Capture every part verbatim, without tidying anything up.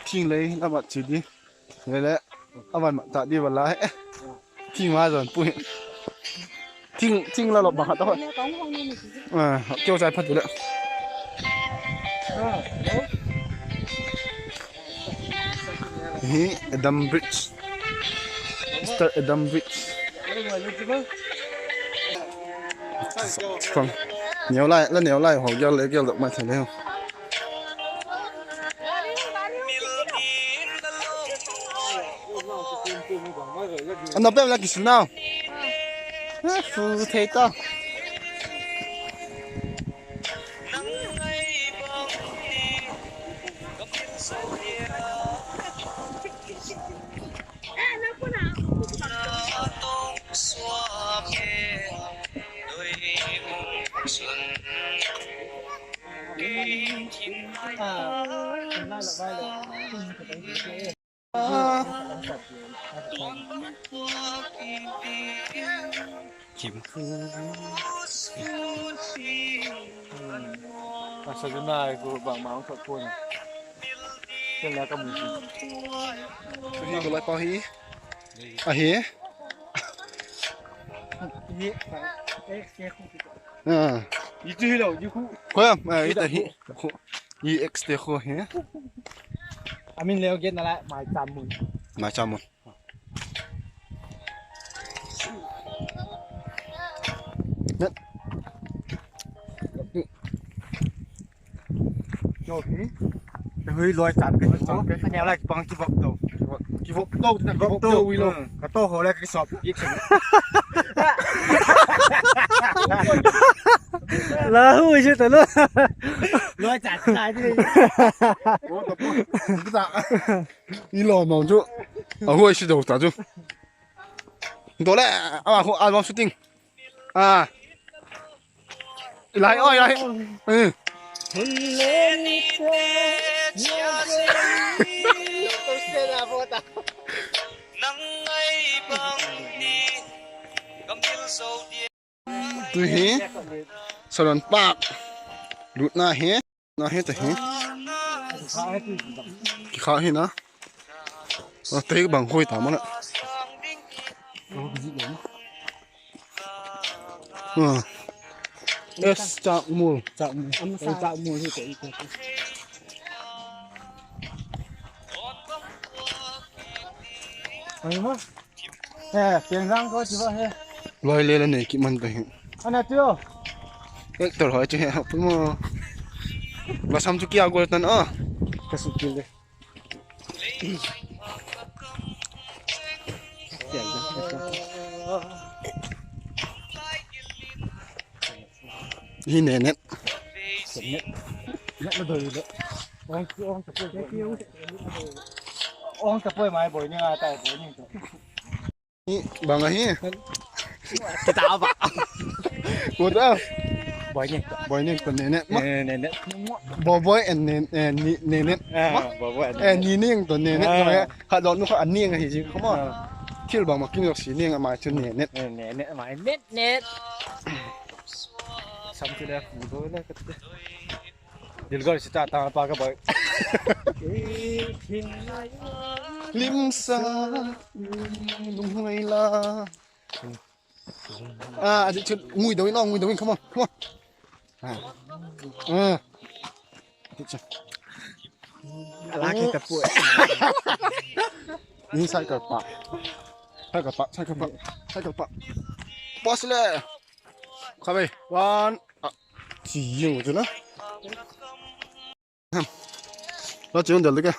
Thing lei la mat chi di. Lele, a van mat ta di va lai. Thing ma zon pui. Thing, thing la lop bang khat a hoi. A, keu chai phat tu le. Hi Adam Bridge. Mister Adam Bridge. Neu lai, la neu lai ho gel le gel dok mai thei le. Ana pem la kisil nau. Fu thei ta. Kim. Asa juna ai ku bang ma ong thot pun. Ken la ka mu. Hi ko lai pa hi. A hi. Hi. A. Itu hi lo, hi khu. Ko ya, a, ita hi. Khu. I X te khu hi. A min leo get na la mai cham mun. Mai cham mun. Hui loi chan ka hi. Ka neu lai kipang kivop to. Kivop to, kivop to ui lo. Ka to ho lai ka kisop. La hui se ta lo. Loi chan ka di. I lo mong chu. A hui se do ta chu. Dole, a khu album shooting. A. Lai, oi, lai. Tu hi Salon Park lutna hi. Na hi ta hi. Kikha hi na. A, tei bang hoi ta mana. A. Es chak mul. Chak mul. Chak mul hi te. Ai ma. He, piang jang ko chi ba he. Loi le la nei ki man ta hi. Ana tio. Actor hoi chi he, pu mo. Ba sam chu kia gol tan a. Ka su kil de. Hi ne net. Net la doi le. Ong, ong ta poi. Ong ta poi mai boi ni a tai boi ni. Bang ahi. Kita ba. Ko ta. Boi ni. Boi ni ko ne ne. Ne ne. Bo boi and ne ne. Bo boi and ne ne. Ni ning to ne ne. Kha don nu kha a ning ahi ji kha ma. Thil bang ma kim yok si ning a mai chu ne ne. Ne ne mai ne ne. Sam ti le fu do le ka. Dilgol sita ta pa ka bai. Limsa. Lunghoi la. A, a di chu ngui do in, ngui do in, come on, come on. A. A. A di chu. Ala ke ta pui. Ni cycle park. Cycle park, cycle park, cycle park. Pause le. Kha ve. One. A. Chi ying chu na. Ham. La chiang del de ka.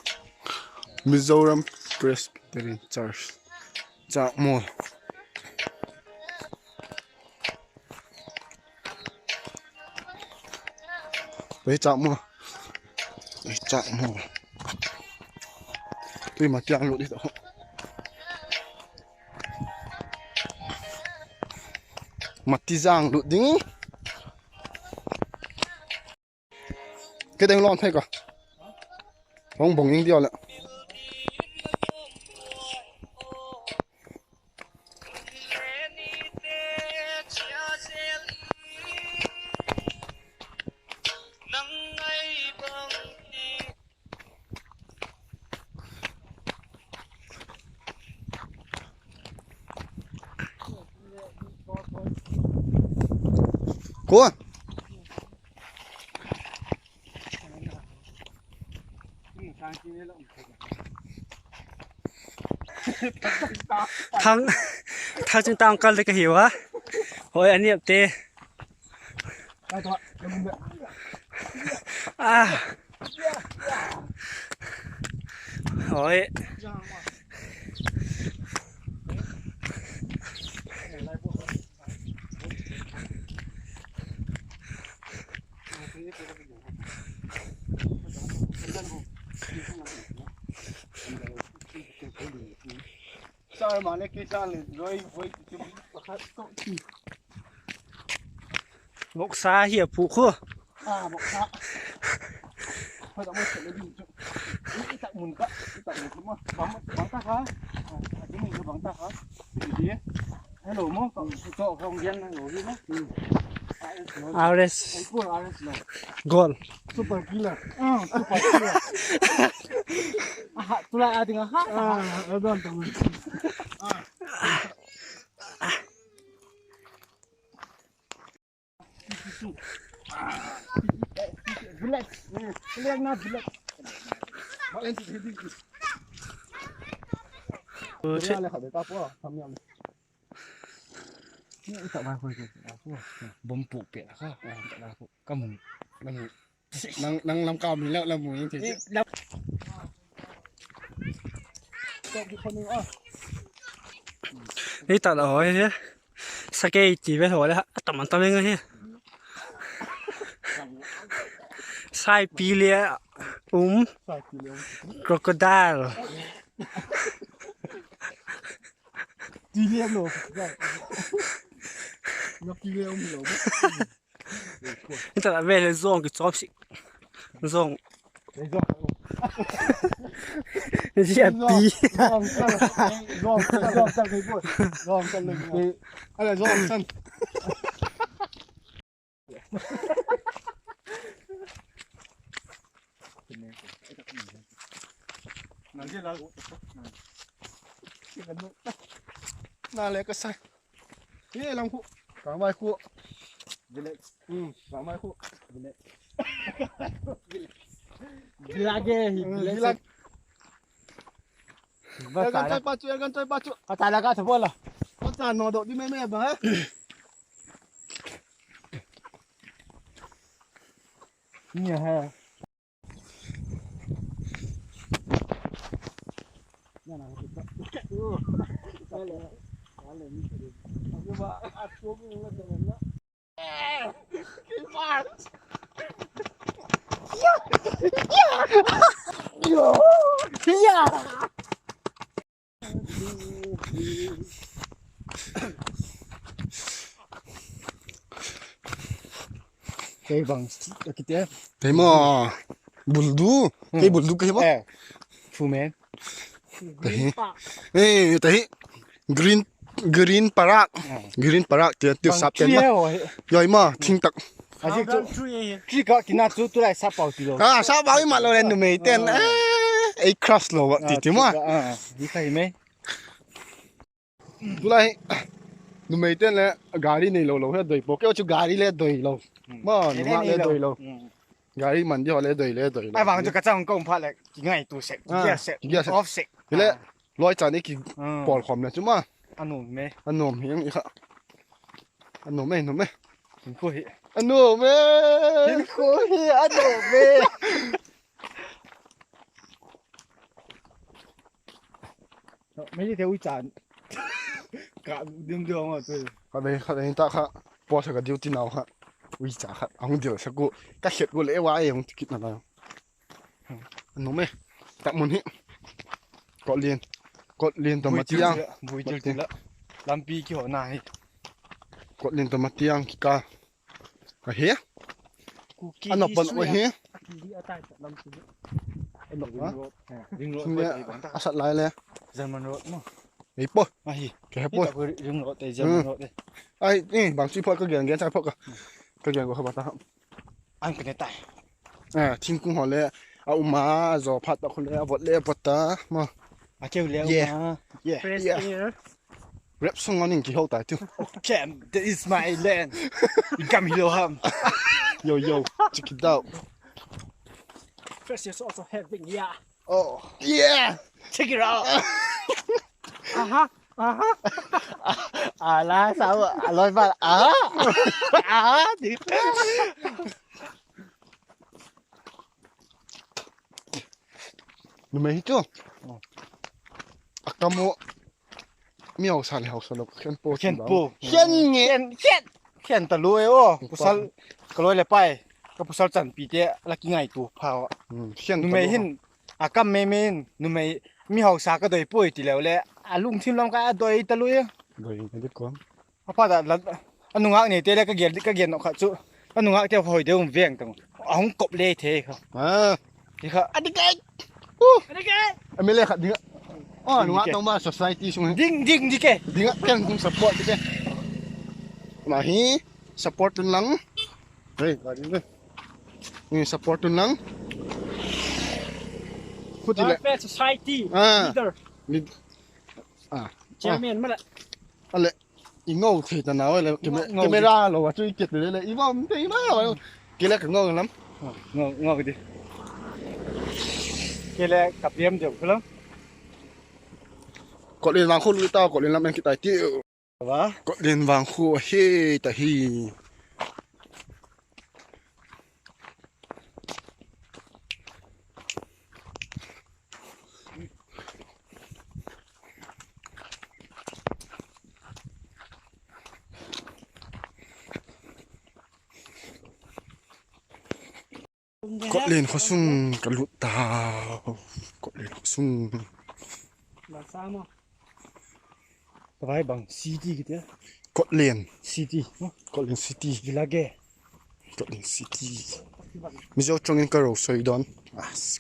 Mizoram Presbyterian Church. Chak mol. Tui chak mol. Tui chak mol. Tui ma tiang lut di to. Mati zang lut ding. Ke deng lon thei ka. Hong bong ing dia le. Kua? Thang, Thangchingtang kal le ka hiu a. Hoi, a niapte. A. Hoi. Voksa hi a pu khu. R S. Goal. Super killer. Ah, super killer. Aha, tulai a ding aha. Ah, a don ta. Village. Village na village. Bom pu pe la kha. Ka mu. Nang, nang lam ka mi la, lam mu ning te. Ei ta la hoi he. Sakei ti ve hoi le, a tam an tam eng hi. Saipi le, um, crocodile. Ti le lo. Na pi le um lo. Ita la ve le zong ki chop si. Zong. Zia pi. Na le ka sai. Hi lam khu. Kangvai khu. Village. Hmm, kangvai khu. Village. Village hi, village. Village. Kan choi pa chu, kan choi pa chu. Ka ta la ka tha bol la. Ka ta no do di me me ba. Ni ha. Kei bang, kiti. Kei maw, buldu. Hmm. Kei buldu kei maw. Eh, Fumen. Tahi. Eh, tahi. Green, green parak. Ah. Green parak, tia, tia sap ten ma. Yoi ma, thing tak. Aji chu. Tree ka kina chu tulai sap pau ti lo. Ah, sap pau i ma lo le numei ten. Ah. Eh, ei crush lo wa ti ti ma. Ah, di khai me. Tulai, numei ten le gari nei lo lo he doi po. Keu chu gari le doi lo. Hmm. Ma, nungak le doi lo. Hmm. Gari man di ho le doi le doi lo. Ai vang chu ka chang ka um phat le, ki ngai tu sek, ki gia sek, ki gia sek. Off sek. Hile, ah. Loi chan i ki, ah, pawl khawm le chu ma. A nuam me. A nuam hi, i kha. A nuam me, nuam me. Hin khu hi. A nuam me. Hin khu hi, a nuam me. Mai te ui chan. Ka dim dim ma tu. Kha dei, kha dei ta kha. Pawsa ka duty nau kha. Ui cha kha. Ahung dil sa ku. Ka khet ku le wa e hung tikit na la. Nuam e. Tak mun hi. Kotlin. Kotlin to matiang. Bui til til la. Lampi ki ho na hi. Kotlin to matiang ki ka. Ka he. Kuki history a. Ano pon o he. Kuki hi a tai lam tu. Ano ha? Ring road. Ring road. Sung le a sat lai le. German road mo. Ei po. Ahi. Ke he po. Ring road te German road te. Ai, eh, bang chi po ka gen gen chai po ka. Ka gen ko kha ba ta. An ka ne tai. Ah, thingkung ho le a um a, a zaw phat tak khu le a vot le a vot ta. Ma. A keu le a um a. Yeah. Yeah. Fresh air. Rap song a ning kiho tai tu. Camp, that is my land. I gam hilo ham. Yo, yo, check it out. Fresh is also having, yeah. Oh, yeah. Check it out. Aha, aha. Ala sa, aloi ba. Aha. Aha. Numei hi chu. A kam u. Mi hausa le hausa lo khen po, khen po. Khen nge. Khen, khen. Khen ta lua e aw. Pasal ka loi le pai. Ka pasal chanpite la kingaitua pha a. Numei hin a kam mei mei in numei mi hausa ka doi puai ti leu le a lungthim lam kha a doi ta lua e. A phat a, a nungak neite le ka gen, ka gen nop khat chu, a nungakte hoi deu um veng tang a hung kop le thei kha. Ti kha a dik ai. A mele khat ding a. Nungak tawng ba society sung hi ding, ding, dik e. Ding a ken hung support dik e. Ma hi support tun lang. Hei, ka ding e. Ni support tun lang. Khuti le Society leader. Chairman ma la. Ale, i ngo thei ta nau le, camera lo a chu i ket le le, i va um thei nau. Kei le ka ngo lam. Ngo, ngo di. Kei le ka piam deu lam. Kotlen vangkhu lui ta, Kotlen lam en kit tai ti. Kotlen vangkhu ahi ta hi. Kotlen khawsung ka lut ta. Kotlen khawsung. Ka vai bang city kiti a. Kotlen. City. Kotlen city. Village. Kotlen city. Mizo chung in ka ro soi don.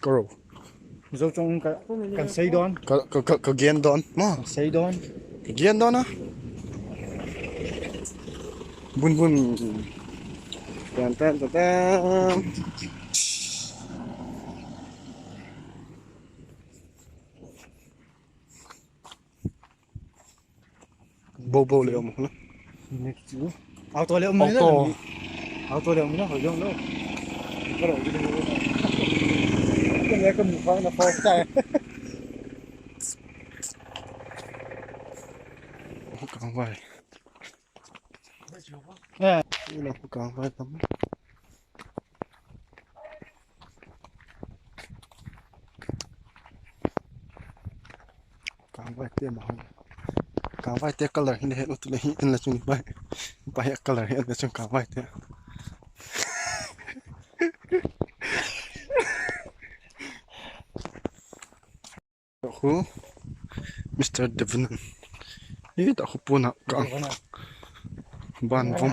Ka ro. Mizo chung in ka, kan sei don. Ka, ka, ka, ka gen don. Ma. Sei don. Ka gen don a. Bun bun. Tan, tan, tan, tan. Bo bo le um na. Auto le um na. Auto le um na, hoi jong lo. Ka lo di le. Ka le ka mu kha na first time. Kang vai. Eh. Ina kang vai tam. Kang vaite ma hoi. Kang vaite color hin het ut le hi in la chung pai. Pai color hin la chung kang vaite. Khu Mister Devanan. Hi ta khu puna ka. Ban vom.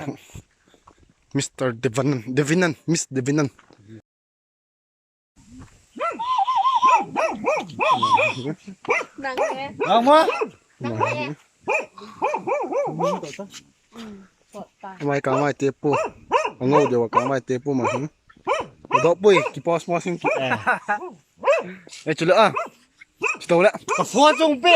Mister Devanan, Devinan, Miss Devinan. Nang ma. Mai ka mai te pu. Ngo de wa ka mai te pu ma. Do pui ki pos mo sing ki. E chule a. Sto le. Ka fo chung pe.